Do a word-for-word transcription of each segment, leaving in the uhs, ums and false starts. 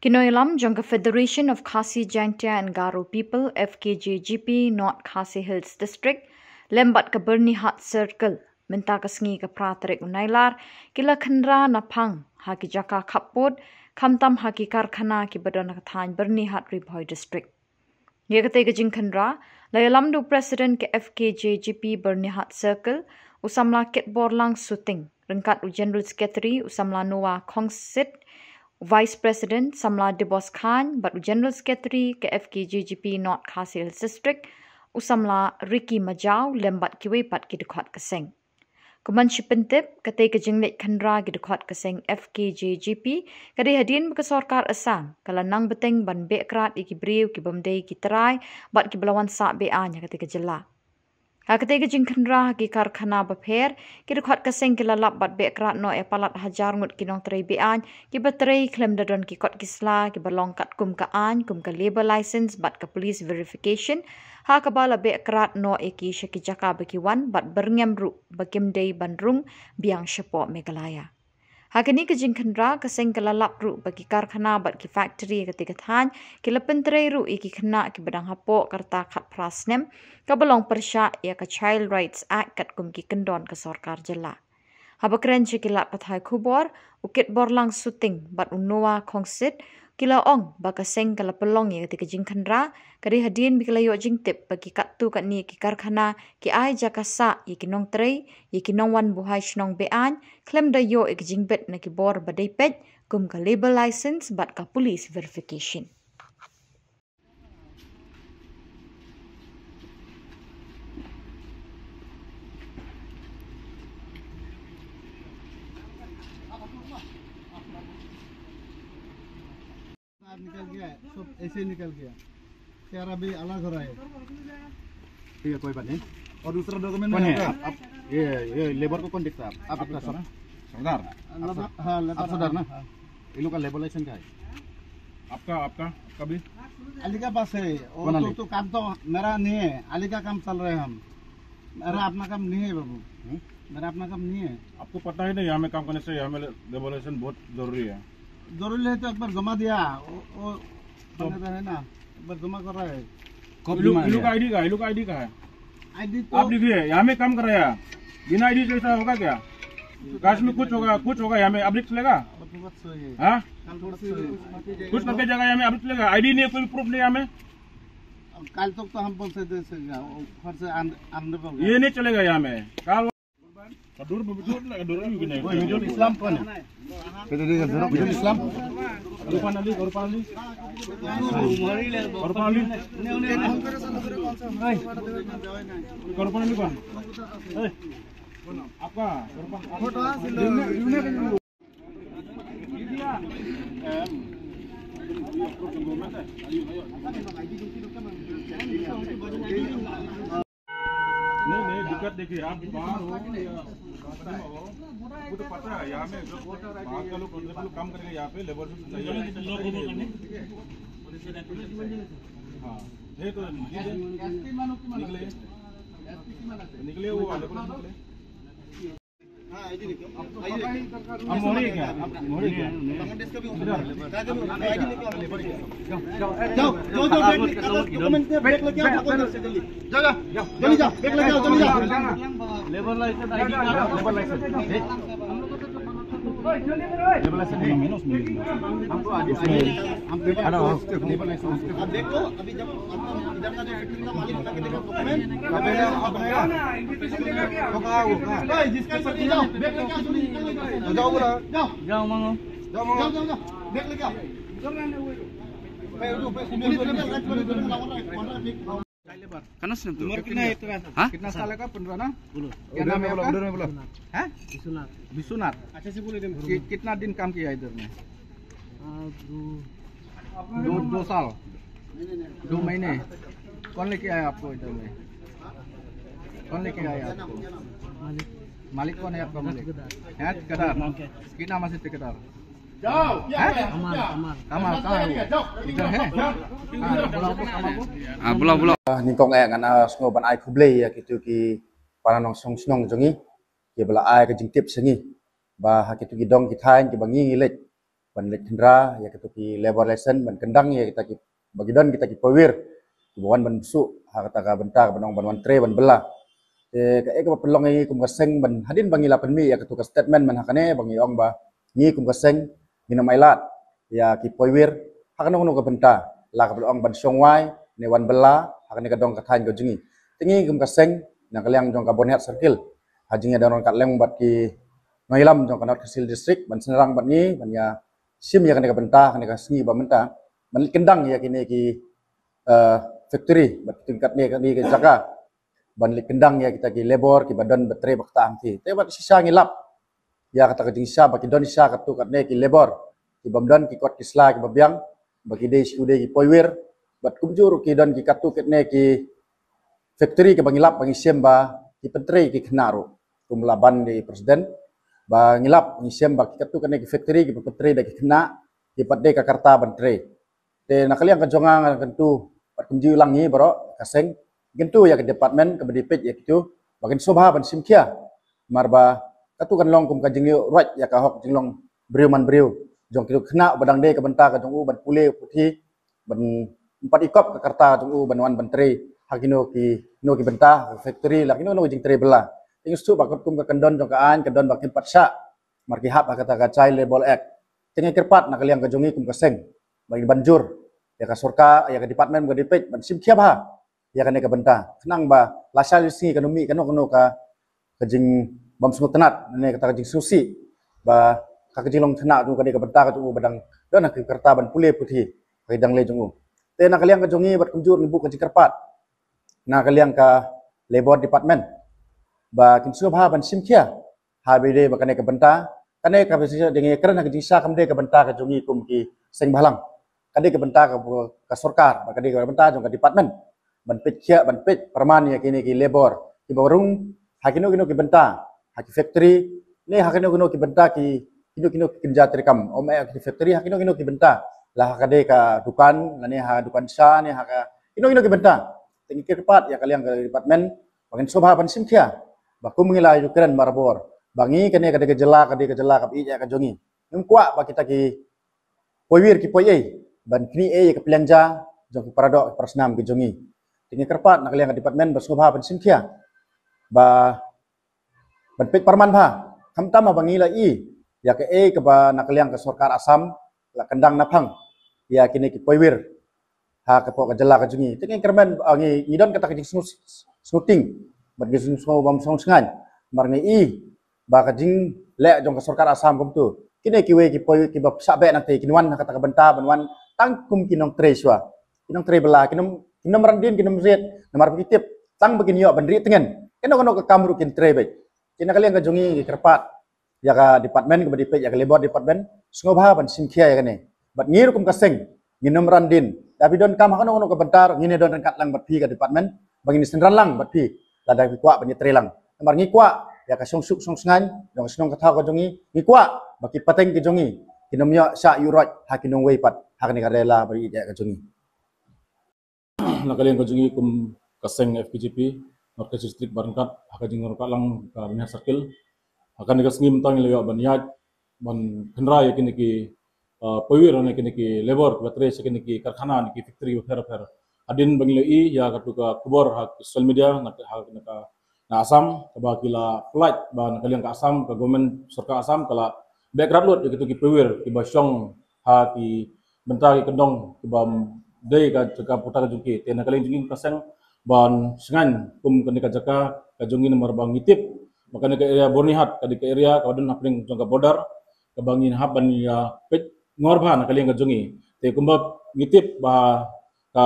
Ki nongïalam jong ka Federation of Khasi Jaintia and Garo People, F K J G P, North Khasi Hills District, lem bad ka Byrnihat Circle, mynta ka sngi ka phra tarik u Nailar, ki la khynra na phang ha ki jaka khappud, khamtam ha ki karkhana kiba don ha ka thaiñ Byrnihat, Ri Bhoi District. Ïa katei ka jingkhynra la ïalam da u President ka F K J G P Byrnihat Circle, u samla Kitborlang Suting, ryngkat u General Secretary, u samla Noah Khongsit, u Vice President, samla Dibos Khan, bad u General Secretary ka F K J G P North Khasi Hills District, u samla Ricky Majau, lem bad kiwei pat ki dkhot ka seng. Kumban shi pyntip, katei ka jingleit khynra ki dkhot ka seng F K J G P ka dei hadien ba ka sorkar Assam ka la nang bteng ban beh krad ïa ki briew ki bym dei ki trai bad kiba la wan sah be-aiñ ha katei ka jylla. Ha katei ka jingkhynra ha ki karkhana bapher, ki dkhot ka seng ki la lap bad beh krad noh ïa palat hajar ngut ki nongtrei be-aiñ kiba trei khlem da don ki kot ki sla kiba long katkum ka aiñ kum ka labour license bad ka police verification, ha kaba la beh krad noh ïa ki sha ki jaka ba ki wan bad byrngem ruh ba kim dei ban rung biang shapoh Meghalaya. Ha kane ka jingkhynra, ka seng ka la lap ruh ba ki karkhana bad ki factory ha katei ka thaiñ ki la pyntrei ruh ïa ki khynnah kiba dang hapoh ka rta khatphra snem, kaba long pyrshah ïa ka Child Rights Act katkum ki kyndon ka sorkar jylla. Haba kren sha ki lad pathai khubor, u Kitborlang Suting bad u Noah Khongsit ki la ong ba ka seng ka la pynlong ïa katei ka jingkhynra ka dei hadien ba ki la ïoh jingtip ba ki katto katne ki karkhana ki ai jaka sah ïa ki nongtrei, ïa ki nongwan buhai shnong be-aiñ khlem da ïoh ïa ka jingbit na ki bor ba dei peit kum ka labour license bad ka police verification. बाहर निकल गया है, सब ऐसे ही निकल गया। चेहरा भी अलग हो रहा है। ठीक है, कोई बात नहीं। और दूसरा डॉक्यूमेंट कौन में है? आपका आप, आप, ये, ये लेबर को कौन देखता है? आप, आप आपका देखता है सर-, ना? सरदार? लेबर, आप सर-, हाँ, लेबर आप सरदार ना? हाँ। इन लोग का लेबर लाइसेंस क्या है? आपका, आपका, आपका भी? अली का पास है। वो कौन तो, अली? तो काम तो मेरा नहीं है, अली का काम चल रहे हैं हम। मेरा अपना काम नहीं है बाबू। हम्म? मेरा अपना काम नहीं है। आपको पता है ना, यहाँ में काम करने से यहाँ में ले-, लेबर लाइसेंस बहुत जरूरी है। जरूरी है तो एक बार जमा दिया, वो, वो तो बंदा है ना, एक बार जमा कर रहा है। कब ये लोग, जमा ये लोग दिया? का आईडी का, ये लोग का आईडी का है? आईडी तो आप लिखिए, यहाँ में काम कर रहा है, बिना आईडी से ऐसा होगा क्या? काश में कुछ होगा, कुछ होगा यहाँ में, अभी चलेगा? कल परसों है। हाँ? कल परसों है। कुछ करके जाएगा यहाँ में, अभी चलेगा? आईडी नहीं है, कोई प्रूफ नहीं है यहाँ में। अब कल तक तो हम बोल सकते हैं, सर, वो घर से आन-, आने पर ये नहीं चलेगा यहाँ में। कल Kadur, betul lah, kadur lagi gini. Woi, Nurul Islam kau ni? Kita dia Nurul Islam. Korpan Ali, Korpan Ali. Korpan Ali. Korpan Ali kau? Hei. Apa? Korpan. नहीं, नहीं, दिक्कत देखिए, आप बाहर हो या रास्ते में हो, वो तो पता है, यहाँ में जो बाहर का लोग, लोग काम करेंगे यहाँ पे, लेबर भी चाहिए। ठीक है? हाँ, नहीं तो निकले, निकले वो लेबर निकले। आप मोहरी क्या? आप मोहरी क्या? इधर। जाओ, जाओ, जाओ, बैग लेके आओ, डॉक्यूमेंट दे, बैग लेके आओ, जल्दी। जाओ, जाओ, जल्दी जाओ, बैग लेके आओ, जल्दी जाओ। Labour licence, ID card, labour licence. Labour licence नहीं है ना उसमें। हमको आईडी, आईडी, हम लेबर लाइसेंस। अब देखो, अभी जब इधर का जो फैक्ट्री का मालिक होता है, तो कहाँ वो, कहाँ? ए, जिसका इधर ले जाओ, बैग लेके आओ, जल्दी निकल, निकल, निकल। जाओ बोला। जाओ। जाओ मांगो। जाओ मांगो। जाओ, जाओ, जाओ। बैग लेके आओ। ए, रुको, बैग, पुलिस लेके आओ, राइट, राइट, राइट, राइट। कहाँ से तुम? उम्र कितना है तुम्हारा? हाँ? कितना साल का? पन्द्रह ना? बोलो। क्या नाम है आपका? उधर में बोलो। हैं? विश्वनाथ। विश्वनाथ। अच्छा से बोलो इधर। कि-, कितना दिन काम किया इधर में? आ, दो दो, दो साल? दो महीने? कौन लेके आया आपको इधर में? कौन लेके आया आपको? मालिक। मालिक कौन है आपका मालिक? ठेकेदार। हैं, ठेकेदार? नाम क्या है? कितना मास है ठेकेदार? हैं? कमाल, कमाल। कमाल कहाँ है वो? इधर है? हाँ, बुलाओ तो कमाल को। Ah, bula bula. Ah, nyngkong eh ngan, ah, sngewbha ban ai khublei ïa kito ki para nongshong shnong jong ngi kiba la ai ka jingtip sha ngi ba ha kito ki dong ki thaiñ kiba ngi ngi leit ban leit khynra ïa kito ki labour license, ban kyndang ïa kita ki, ba ki don kita ki poiwir kiba wan ban bsuh ha kata ka bynta kaba ong ban wan trei ban bylla. Te kaei kaba pynlong ïa ngi kum ka seng, ban hadien ba ngi la pynmih ïa kito ka statement mynta ha kane, ba ngi ong ba ngi kum ka seng ngin ym ailad ïa ki poiwir ha kano kano ka bynta, la kaba ong ban shong wai ne wan bylla ha kane ka dong ka thaiñ ka jong ngi. Te ngi kum ka seng na ka liang jong ka Byrnihat Circle, ha jingïadon ryngkat lem bad ki nongïalam jong ka North Khasi Hills District, ban synrang bad ngi ban ïa shim ïa kane ka bynta, kane ka sngi ba mynta, ban leit kyndang ïa kine ki, eh, factory bad ki, katne, katne ki jaka, ban leit kyndang ïa kita ki labour kiba don ba trei ba kata hangtei. Te bad shisha ngi lap ïa kata ka jingshisha ba ki don shisha katto katne ki labour kibym don ki kot ki sla kiba biang, ba ki dei shu dei ki poiwir, bad kumjuh ruh ki don ki katto katne ki factory kiba ngi lap ba ngi shem ba ki pyntrei ki khynnah ruh. Kum la ban da i president ba ngi lap ngi shem ba ki katto katne ki factory kiba pyntrei da ki khynnah, ki pat dei ka karta ban trei. Te na ka liang ka jong nga, nga kyntu bad kumjuh lang ngi baroh ka seng, kyntu ïa ka department kaba dei peit ïa kito, ba kin sngewbha ban shim khia. Namar ba kato kan long kum ka jingïoh ruh ïa ka hok jinglong briew man briew jong kito khynnah, ba dang dei ka bynta ka jong u ban pule puthi, ban ym pat ikop ka karta jong u ban wan ban trei ha kino ki, kino ki bynta, ha factory la kino kino ki jingtrei bylla. Te ngi sngewthuh ba kum ka kyndon jong ka aiñ ka don ba kin pat shah, namar ki hap ha kata ka Child Labour Act. Te ngi kyrpad na ka liang ka jong ngi kum ka seng, ba ngin ban jur ïa ka sorkar, ïa ka department ba dei peit ban shim khia bha ïa kane ka bynta, khnang ba lashai lashisngi kan ym mih kano kano ka, ka jingbymsngewtynnat ne kata ka jingsngewsih, ba ka, ka jinglong khynnah jong u ka dei ka bynta ka jong u ba dang don ha ki karta ban pule puthi ha ki dang lei jong u. Te na ka liang ka jong ngi bad kumjuh ngi buh ka jingkyrpad na ka liang ka Labour Department ba kin sngewbha ban shim khia ha ba ïadei bad kane ka bynta. Kane ka bynta jong ngi kren ha ka jingshisha kam dei ka bynta ka jong ngi kum ki seng bhalang, ka dei ka bynta ka, ka sorkar, ba ka dei ka bynta jong ka department ban peit khia, ban peit pyrman ïa kine ki labour kiba rung ha kino kino ki bynta, ha ki factory ne ha kino kino ki bynta ki, kino kino ki kynja treikam, ym eh ha ki factory, ha kino kino ki bynta, la ha ka dei ka dukan lane ha dukan sha ne ha ka kino kino ki bynta. Te ngi kyrpad ïa ka liang ka department ba kin sngewbha ban shim khia, ba kum ngi la ïa kren barabor ba ngi, kane ka dei ka jylla, ka dei ka jylla kaba ïeit ïa ka jong ngi. Ngim kwah ba kita ki poiwir ki poi ei ban knieh ei ïa ka pliang ja jong ki paradoh ki parasnam ki jong ngi. Te ngi kyrpad na ka liang ka department ba sngewbha ban shim khia, ba ban peit pyrman bha, khamtam ba ngi la i ïa kaei kaba na ka liang ka sorkar Assam la kyndang naphang ïa kine ki poiwir ha ka pok ka jylla ka jong ngi. Te ngi kyrmen, ah, ngi, ngi don kata ka jingsngew, sngewtieng bad ngi sngewbha sngewsngaiñ, namar ngi i ba ka jingleh jong ka sorkar Assam kumto, kine kiwei ki poi kiba shah beh nangtei kin wan ha kata ka bynta ban wan tang kum ki nongtrei shuwa, ki nongtrei bylla, kin ym, kin ym ran dien, kin ym riat, namar ba ki tip tang ba kin ïoh ban rieh tngen, kano kano ka kam ruh kin trei beit. Te na ka liang ka jong ngi ngi kyrpad ïa ka department kaba dei peit, ïa ka Labour Department, sngewbha ban shim khia ïa kane. Bad ngi ruh kum ka seng ngin ym ran dien, da phi don kam ha kano kano ka bynta ruh ngin ïa don ryngkat lang bad phi ka department, ba ngin ïa synran lang bad phi lada phi kwah ban ïa trei lang. Namar ngi kwah ïa ka shongsuk shongsngaiñ jong ka shnong ka thaw ka jong ngi, ngi kwah ba ki pateng ki jong ngi kin ym ïoh shah ïuh roit ha ki nongwei pat ha kane ka rila ba ïeit ïa ka jong ngi. Na ka liang ka jong ngi kum ka seng F K J P North Khasi District ba ryngkat ha ka jingryngkat lang ka Byrnihat Circle, ha kane ka sngi mynta ngi la ïoh ban ïaid ban khynra ïa kine ki, uh, poiwir ne kine ki labour kiba trei sha kine ki karkhana ne ki factory bapher bapher. Hadien ba ngi la i ïa katu ka khubor ha social media na ka, ha, na ka, na Assam, kaba ki la pynlait ba na ka liang ka Assam, ka government sorkar Assam ka la beh krad lut ïa kitu ki poiwir kiba shong ha ki bynta ki kyndong kiba dei ka jaka puta ka jong ki. Te na ka liang jong ngi ka seng ban shngaiñ kum kane ka jaka ka jong ngi namar ba ngi tip ba kane ka area Byrnihat ka dei ka area kaba don hapdeng jong ka border, kaba ngin hap ban ïa peit ngor bha na ka liang ka jong ngi. Te kumba ngi tip ba ka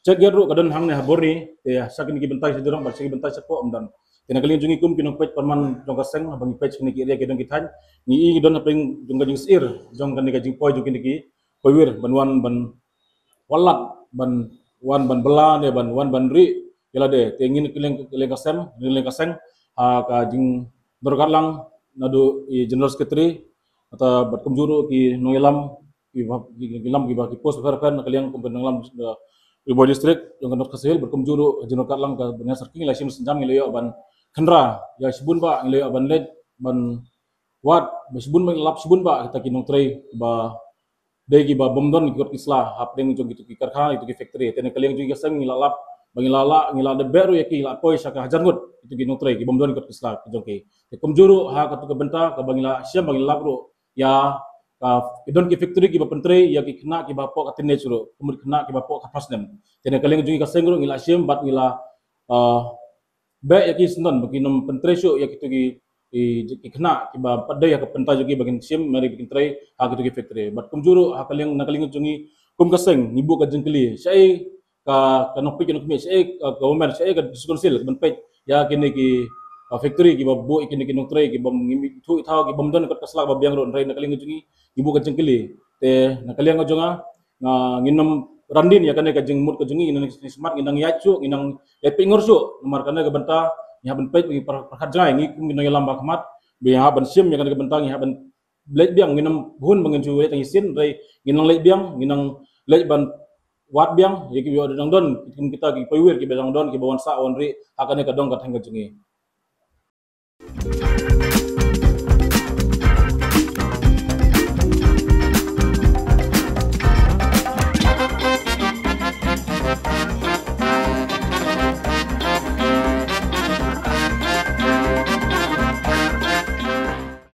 check gate ruh ka don hangne ha Byrni, te sha kine ki bynta sha jrong bad sha ki bynta shapoh ym don. Te na ka liang jong ngi kum ki nongpeit pyrman jong ka seng, haba ngi peit sha kine ki area ki don ki thaiñ, ngi i ngi don hapdeng jong ka jingsyier jong kane ka jingpoi jong kine ki poiwir ban wan ban wallam, ban wan ban bylla ne ban wan ban rieh ïa lade. Te ngi na ka liang, ka liang ka seng, ngi na ka liang ka seng ha ka jingdorkar lang naduh i General Secretary, kata bad kumjuh ruh ki nongïalam kiba, ki, ki lam kiba ki post bapher bapher na ka liang kum ka nongïalam, eh, Ri Bhoi District jong ka North Khasi Hills, bad kumjuh ruh jingdorkar lang ka Byrnihat Circle, ngi la shim synjam, ngi la ïoh ban khynra ïa shibun ba ngi la ïoh ban leit ban wat ba shibun ba ngi la lap shibun ba kita ki nongtrei ba dei kiba bym don ki kot ki sla hapdeng jong kitu ki karkhana, kitu ki factory. Te na ka liang jong ngi ka seng ngi la lap ba ngi la lah, ngi la dep beh ruh ïa ki la poi sha ka hajar ngut kitu ki nongtrei ki bym don ki kot ki sla ki jong ki. Te kumjuh ruh ha katu ka bynta kaba ngi la shim ba ngi la lap ruh ïa ka, ki don ki factory kiba pyntrei ïa ki khynnah kiba hapoh ka teenage ruh, kumjuh khynnah kiba hapoh ka phra snem. Te na ka liang jong ngi ka seng ruh ngi la shim bad ngi la, ah, beh ïa ki syndon ba kin ym pyntrei shuh ïa kitu ki, ki, ki khynnah kiba pat dei ha ka bynta jong ki ba kin shim, mari ba kin trei ha kitu ki factory. Bad kumjuh ruh ha ka liang, na ka liang jong ngi kum ka seng ngi buh ka jingkylli, shaei ka, ka nongpeit ka nongkhmih, shaei ka government, shaei ka district council ka ban peit ïa kine ki, ah, factory kiba buh ïa kine ki nongtrei kiba ngi thuh thaw ki bym don kot ka sla ba biang ruh, hynrei na ka liang jong ngi ngi buh ka jingkylli. Te na ka liang jong nga nga ngin ym randin ïa kane ka jingmut ka jong ngi, ngin nang smat, ngin nang ïaid shuh, ngin nang ïaid peit ngor shuh. Namar kane ka bynta ngi hap ban peit, ngi par-, pyrkhat jngai, ngi kum ngi nang ïalam ba khmat, ba ngi hap ban shim ïa kane ka bynta, ngi hap ban leit biang, ngin ym hun ba ngin shu leit tang shisien, hynrei ngin nang leit biang, ngin nang leit ban wad biang ïa kiba dang don, kum kita ki paidwir kiba dang don, kiba wan sah wan rieh ha kane ka dong ka thaiñ ka jong ngi.